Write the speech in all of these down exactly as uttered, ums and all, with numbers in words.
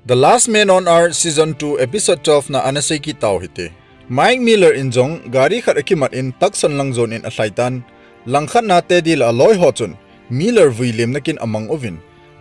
The Last Man on Earth Season two Episode twelve na ana sei kit tau hite. Mike Miller in jong gari khat akimat in Tucson lang jon in alhai tan. Langkhat na Teddy le aloi ho chun Miller vui lemna kin amang uvin.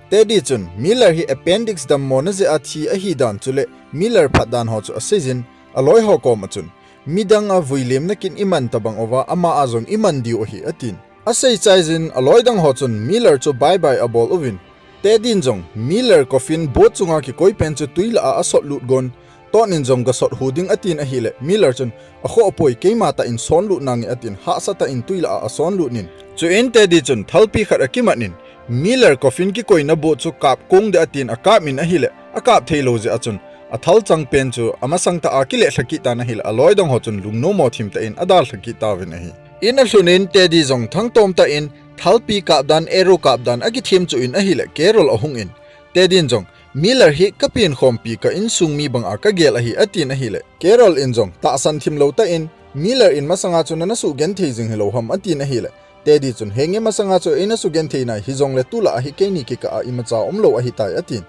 Teddy chun Miller hi appendix dammo na jeh a thi ahi dan chule Miller phat dan ho chu aseijin aloi ho kom a chun midang a vui lemna kin iman tabang uva ama a jong iman diu ahi atin. Asei chaijin aloi dang ho chun Miller chu bye bye abol uvin. Teddy in jong Miller coffin boat chunga kikoi pen chu tui lah a asot lut gon. Todd in jong gasot hu ding atin ahile Miller chun akhoh poi keima tah in son lut nange atin hahsa tah in tui lah a ason lut in. Chuin Teddy chun thalpi khat akimat in Miller coffin kikoina boat chu kap kong de atin akap in ahile akap thei lou jeh a chun athal chang pen chu amasang tah a kile lha kit tan ahile aloi dang ho chun lungnom mo thim tah in adal lha kit tauvin ahi. In alhun in Teddy jong thangtom tah in thalpi kap dan, arrow kap dan akithem chu in ahile Carol ahung in Teddy in jong Miller hi ka pen khompi ka insung mi bang a ka gel ahi atin ahile Carol in jong tahsan thim lou tah in Miller in masanga chu nana suh genthei jing hilou ham atin ahile Teddy chun henge masanga chu eina suh genthei nai hijongle tulah a hi keini kikah a imacha umlou ahitai atin.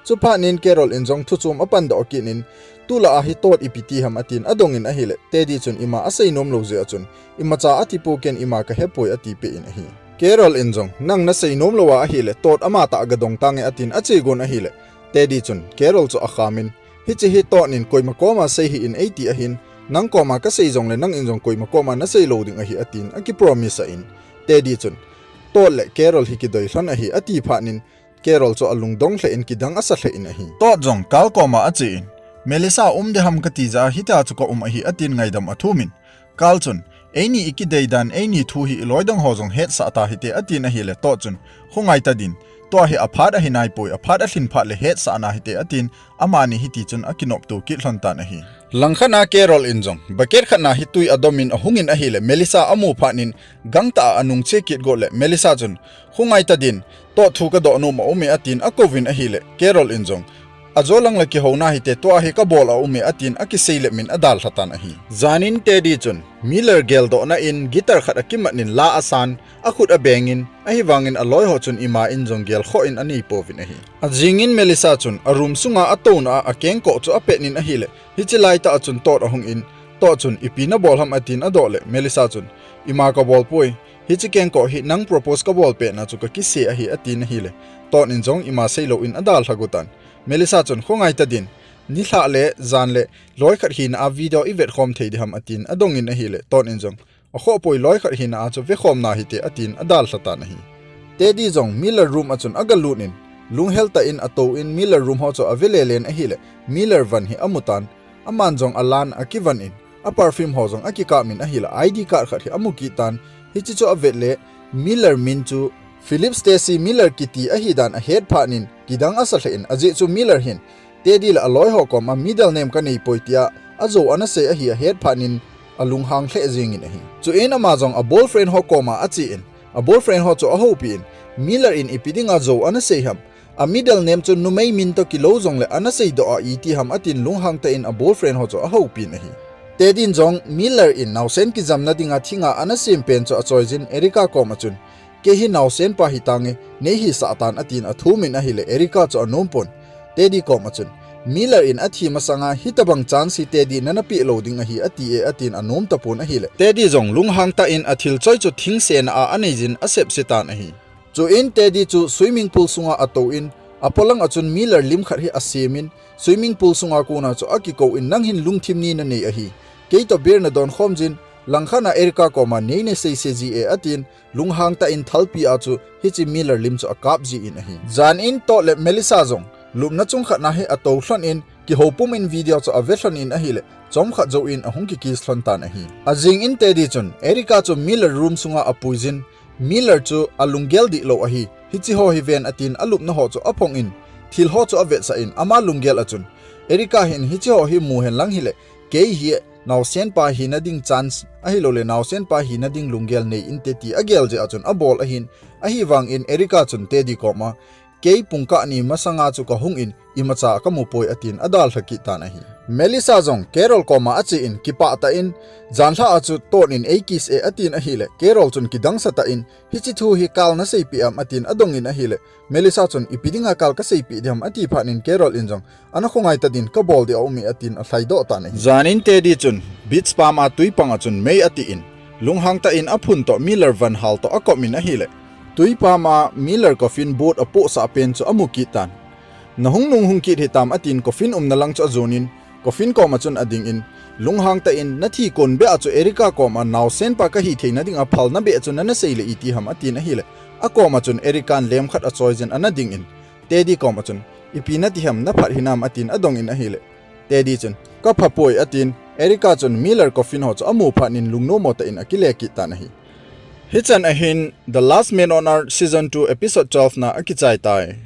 Chuphat in Carol in jong thuchom apan doh kit in tulah a hi Todd ipi ti ham atin adong in ahile Teddy chun ima asei nom lou jeh a chun imacha ati pou ken ima ka hepoi ati peh in ahi. Carol in jong nang nasei nom lou a ahile Todd ama tah gadong tange atin ache gon ahile Teddy chun Carol chu akham in hiche hi Todd in koima koma sei hih in eiti ahin nang koma kasei jongle nang in jong koima koma nasei lou ding ahi atin akipromise a in Teddy chun Todd le Carol hi kidoi lhon ahi ati phat in Carol chu alungdong lheh in kidang asa lheh in ahi. Todd jong Carl koma ache in Melissa um de ham kati jeh a hitia chu ka um ahi atin ngaidam athum in Carl chun eini ikidei dan eini thu hi iloi dang ho jong hetsah ta hite atin ahile Todd chun khongai ta din tua hi aphat ahi naipoi aphat alhin phat le hetsah na hite atin amani hiti chun akinopto kit lhon tan ahi. Langkhat na Carol in jong bucket khat na hi tui adom in ahung in ahile Melissa amu phat in gangtah a anung che kit got le Melissa chun khongai ta din Todd thu kadoh nom aum e atin akouvin ahile Carol in jong ajo lang le kihouna hite tua hi kabol aum e atin akisei lep in adal lha tan ahi. Jan in Teddy chun Miller geldohna in guitar khat akimat in la asan akhut abeng in ahivangin aloi ho chun ima in jong gel khoh in anei pouvin ahi. Ajing in Melissa chun aroom sunga atouna a akengkoh chu apet in ahile hiche laitah a chun Todd ahung in Todd chun ipi nabol ham atin adoh le Melissa chun ima kabol poi hiche kengkoh hi nang propose kabol petna chu kakise ahi atin ahile Todd in jong ima seilou in adal lha got tan. Melissa chun khongai ta din nilhah le jan le loi khat hina a video ivet khom thei diham atin adong in ahile Todd in jong akhoh poi loi khat hina a chu vekhom na hite atin adal lha tan ahi. Teddy jong Miller room a chun agalut in lunghel tah in atou in Miller room ho chu ave lele in ahile Miller van hi amu tan aman jong alan akivan in a perfume ho jong akikap in ahile I D card khat hi amu kit tan hiche chu avet le Miller min chu Philip Stacy Miller kiti ahi dan ahet phat in kidang asa lheh in ajeh chu Miller hin Teddy le aloi ho koma middle name kanei poi tia ajou ana sei ahi ahet phat in alunghang lheh jeng in ahi. Chuin ama jong a boyfriend ho koma ache in a boyfriend ho chu ahoupi in Miller in ipi dinga jou ana sei ham a middle name chu numei min toh kilou jongle ana seidoh a iti ham atin lunghang tah in a boyfriend ho chu ahoupi in ahi. Teddy in jong Miller in naosen kijamna dinga thinga ana sem pen chu achoijin Erica koma chun kei hi naosen pa hitange neihisah tan atin athum in ahile Erica chu anom pon Teddy koma chun Miller in athi masanga hitobang chance hi Teddy nana peh lou ding ahi ati e atin anom tapon ahile Teddy jong lunghang tah in athil choi chu thingse na a aneijin asepse tan ahi. Chuin Teddy chu swimming pool sunga atou in apolang a chun Miller lim khat hi asem in swimming pool sunga kona chu akikou in nang hin lungthim ni nanei ahi kei toh beer nadon khom jin langkhat na Erica koma nei naseise ji e atin lunghang tah in thalpi a chu hiche Miller lim chu akap ji in ahi. Jan in Todd le Melissa jong lupna chung khat na hi atou lhon in kihoupum in video chu ave lhon in ahile chomkhat jou in ahung kikiss lhon tan ahi. Ajing in Teddy chun Erica chu Miller room sunga apuijin Miller chu alunggel dihlou ahi hiche ho hi ven atin alupna ho chu aphong in thil ho chu avetsah in ama lunggel a chun Erica hin hiche ho hi muhen lang hile kei hi naosen pa hina ding chance ahiloule naosen pa hina ding lunggel nei inte ti agel jeh a chun abol ahin ahivangin Erica chun Teddy koma kei pungkah ni masanga chu kahung in imacha kamu poi atin adalha kit tan ahi. Melissa jong Carol koma ache in kipah tah in, janlhah a chu ton in ei kiss e atin ahile, Carol chun kidangsa tah in, hiche thu hi Carl naseipeh am atin adong in ahile, Melissa chun ipi dinga Carl kaseipeh diham ati phat in Carol in jong, ana khongai tadin kabol ding aum e atin alhaidoh tan ahi. Jan in Teddy chun beach pam a twi pang a chun mei ati in, lunghang tah in aphun toh Miller vanhal toh akop in ahile, twi pam a Miller coffin boat apohsah pen chu amu kit tan. Nahung nung hung kit hitam atin coffin umna lang chu ajon in, coffin koma chun ading in, lunghang tah in, nathi kon beh a chu Erica koma naosen pa kahi theina dinga phalna beh chu nana sei le iti ham atin ahile, akoma chun Erica in lem khat achoi jin ana ding in, Teddy koma chun, ipi nati ham naphat hinam atin adong in ahile, Teddy chun, kapha poi atin, Erica chun Miller coffin ho chu amu phat in lungnom mo tah in akile kit tan ahi. Hichan ahin The Last Man on Earth Season two Episode twelve na akichai tai.